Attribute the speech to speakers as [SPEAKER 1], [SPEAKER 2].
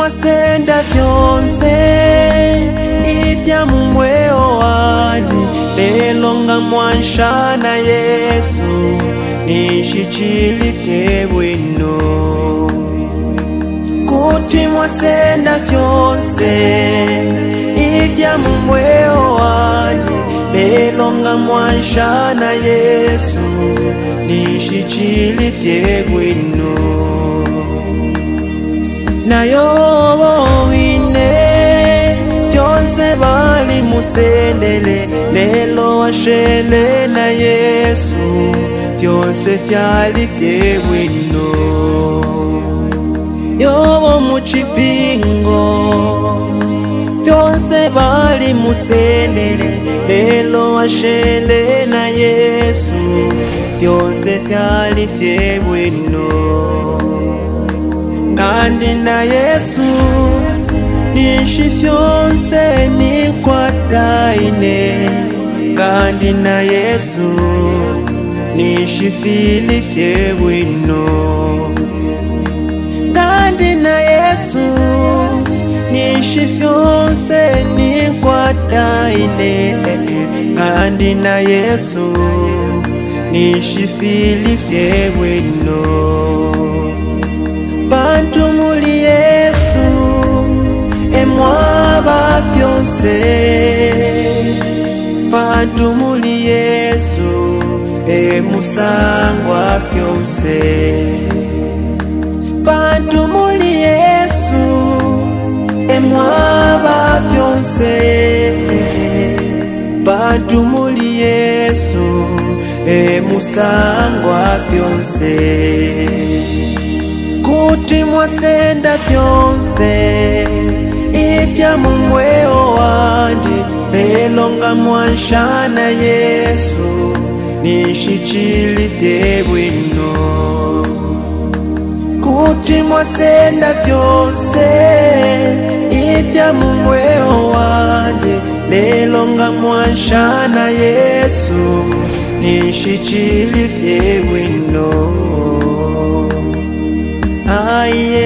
[SPEAKER 1] Mwasenda fyonse ifya mu mweo wandi, lelo nga mwanshana Yesu ninshi chili fye bwino. Kuti mwasenda fyonse ifya mu mweo wandi, lelo nga mwanshana Yesu ninshi chili fye bwino. Nayo wine byonse bali musendele, lelo washele na Yesu fyonse fyali fye bwino. Yobo mu chipingo byonse bali musendele, lelo washele na Yesu fyonse fyali fye bwino. Kandi na Yesu ninshi fyonse nikwataine, kandi na Yesu ninshi fili fye bwino. Kandi na Yesu ninshi fyonse nikwataine, kandi na Yesu ninshi fili fye bwino. Bantu muli Yesu emwaba fyonse, bantu muli Yesu emusangwa fyonse, bantu muli Yesu emwaba fyonse, bantu muli Yesu emusangwa fyonse. Kuti mwasenda fyonse ifya mu mweo wandi, lelo nga mwanshana Yesu ninshi chili fye bwino. Kuti mwasenda fyonse ifya mu mweo wandi, lelo nga mwanshana Yesu ninshi chili fye bwino. Aye.